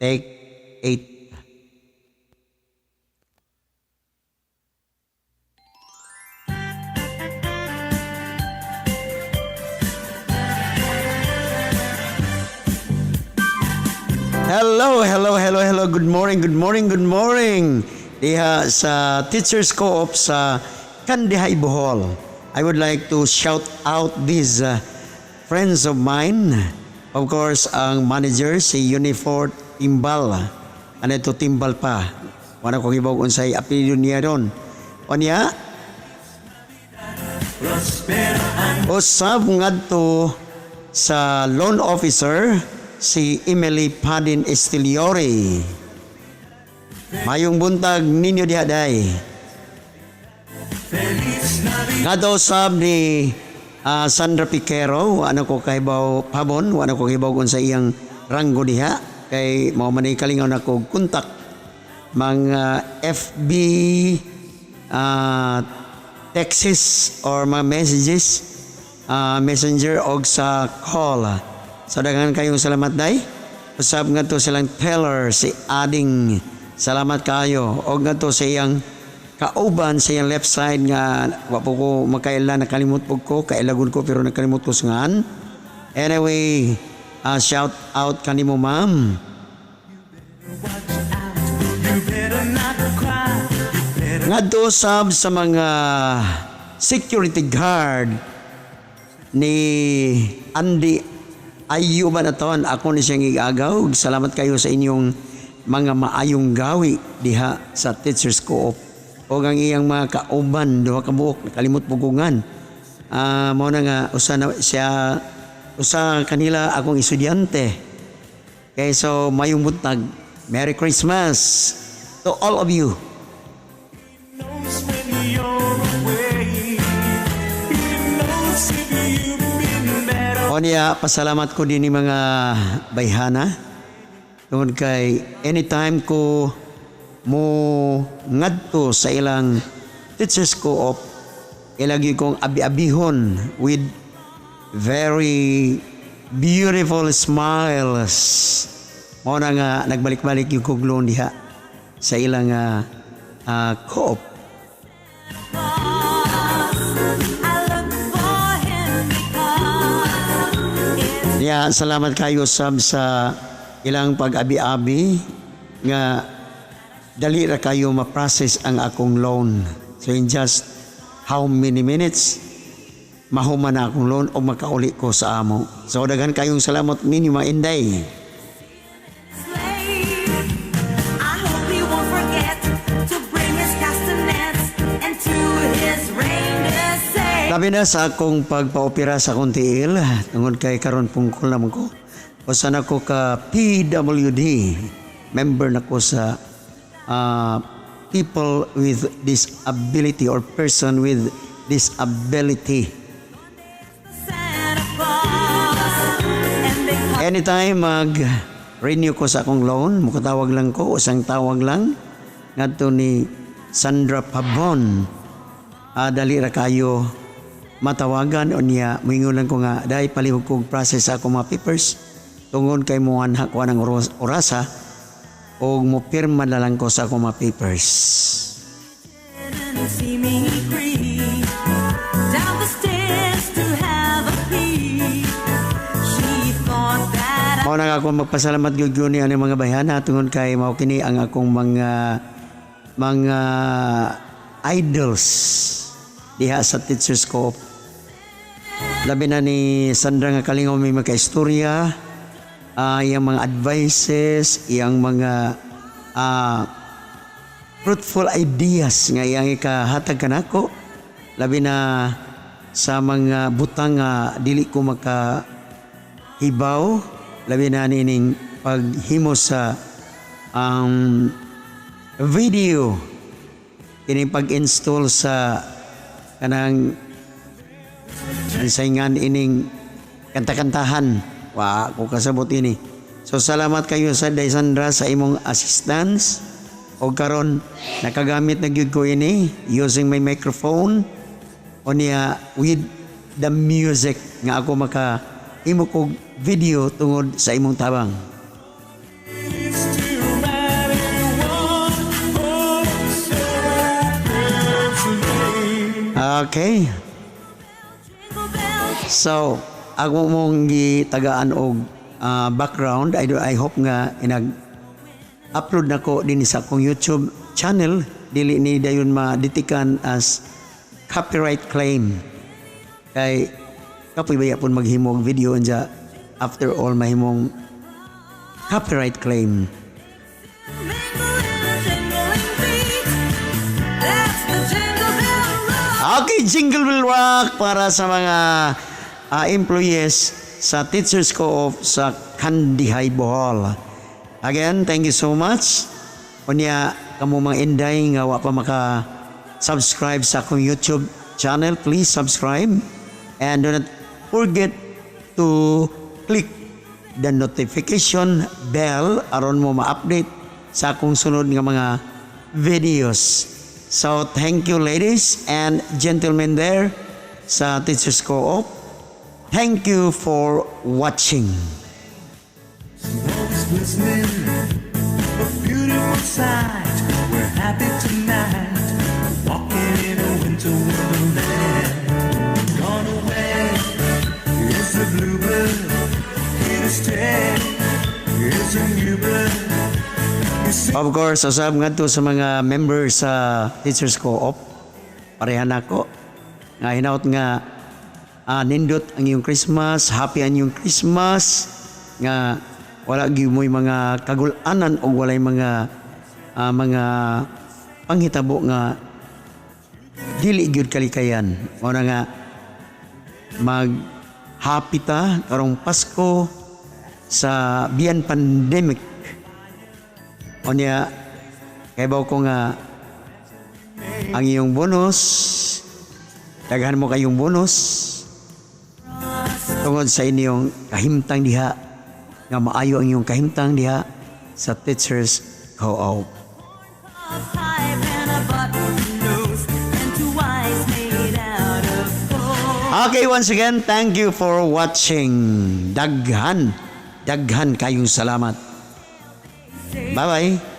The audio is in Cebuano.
Take 8. Hello, hello, hello, hello. Good morning, good morning, good morning. Diha sa Teachers Co-op sa Kandihay, Bohol. I would like to shout out these friends of mine. Of course, ang manager, si Unifort Timbal. Ano ito, Timbal pa? Wala ko hibaw unsay apelyido niya ron. O niya, usab ngadto sa loan officer, si Emily Padin Estiliore. Mayong buntag ninyo diha, day. Ngadto usab ni Sandra Piquero, wala ko kahibaw Pabon, wala ko kahibaw kung sa iyang ranggo diha kay mao man ay kalingaw na ko kontak mga FB texts or mga messages, messenger og sa call. So daghan kayong salamat, day. Usab ngadto silang teller, si Ading. Salamat kayo. Og ngadto sa iyang kauban sa iyang left side nga wa po ko makaila, nakalimot po ko, kailagon ko pero nakalimot ko sa ngan. Anyway, shout out kanimo, ma'am. You better not cry. You better Ngadto sab sa mga security guard ni Andy Ayuba na ton, ako ni siyang igagaw. Salamat kayo sa inyong mga maayong gawi diha sa Teachers Co-op. O ang iyang mga kauban, duha ka buok, nakalimot pugungan. Mao na nga usa na siya, usa kanila akong estudyante. Okay, so mayong buntag. Merry Christmas to all of you. Knows when you're away. He knows if you've been bad or O niya, pasalamat ko din ni mga bayhana. Tungod kay anytime ko mo ngadto sa ilang Teachers Co-op, ilagi kong abi-abihon with very beautiful smiles. Mao na nga nagbalik-balik yung kog loan diha sa ilang co-op. I look for him because it's Yeah, salamat kayo sab sa ilang pag-abi-abi nga dali ra kayo ma-process ang akong loan. So in just how many minutes, mahuman na akong loan o makauli ko sa amo. So daghan kayong salamat ninyo, mga inday. Slave. I hope he won't forget to bring his castanets and to his reindeer say. Labi na sa akong pagpaopera sa akong tiil, tungod kay karon pungkol naman ko. Usa na ko ka PWD, member na ko sa people with disability or person with disability. Santa Claus and they call Anytime mag renew ko sa akong loan, mukatawag lang ko, usang tawag lang ngadto ni Sandra Pabon. Dali ra kayo matawagan o niya moingon lang ko nga, "Dai, palihog kog process sa akong mga papers tungod kay mo anha ko ng orasa og mo pirma na lang ko sa akong mga papers." And see me creep down the stairs to have a peep. She thought that Mao na ako magpasalamat gyud gyud ni ani mga bayhana tungod kay mao kini ang akong mga idols diha sa Teachers Co-op. Labi na ni Sandra nga kalingaw may makaistorya, iyang mga advices, iyang mga fruitful ideas nga iyang ikahatag kanako. Labi na sa mga butang nga dili ko maka hibaw, labi na nining paghimo sa video, kining pag-install sa kanang ansayngan ining kanta-kantahan, wa ko kasabot ini. So salamat kayo sa Day Sandra sa imong assistance o karon nakagamit na gyud ko ini using my microphone o niya with the music nga ako maka himo kog video tungod sa imong tabang. It's Okay. Jingle bell, So, ako mong gitagaan og background. I hope nga inag upload nako din sa akong YouTube channel, dili ni dayon madetect-an as copyright claim. Kay kapoy baya pud maghimo og video unya after all mahimong copyright claim. Mingle in a jingling beat. That's the Jingle Bell Rock. Okay, Jingle Bell Rock para sa mga employees sa Teachers Co-op sa Kandihay, Bohol. Again, thank you so much. Unya, kamo mga inday nga wa pa maka subscribe sa akong YouTube channel, please subscribe. And do not forget to click the notification bell aron mo ma-update sa akong sunod nga mga videos. So thank you, ladies and gentlemen there sa Teachers Co-op. Thank you for watching. Snow is glistening, a beautiful sight. We're happy tonight, walking in a winter wonderland. Gone away is the bluebird, here to stay is a new bird. You see. Of course, usab ngadto sa mga members sa Teachers Co-op. Pareha nako. Nga hinaut nga nindot ang iyong Christmas, happy ang iyong Christmas, nga wala gyud mo'y mga kagul-anan o walay mga panghitabo nga dili gyud kalikayan. Mao na nga mag happy ta karong Pasko sa biyan pandemic. Unya, kaybaw ko nga ang iyong bonus, daghan mo kayong bonus tungod sa inyong kahimtang diha, nga maayo ang iyong kahimtang diha sa Teachers Co-op. Pipe and a button nose and two eyes made out of gold. Okay, once again, thank you for watching. Daghan, daghan kayong salamat. Bye-bye.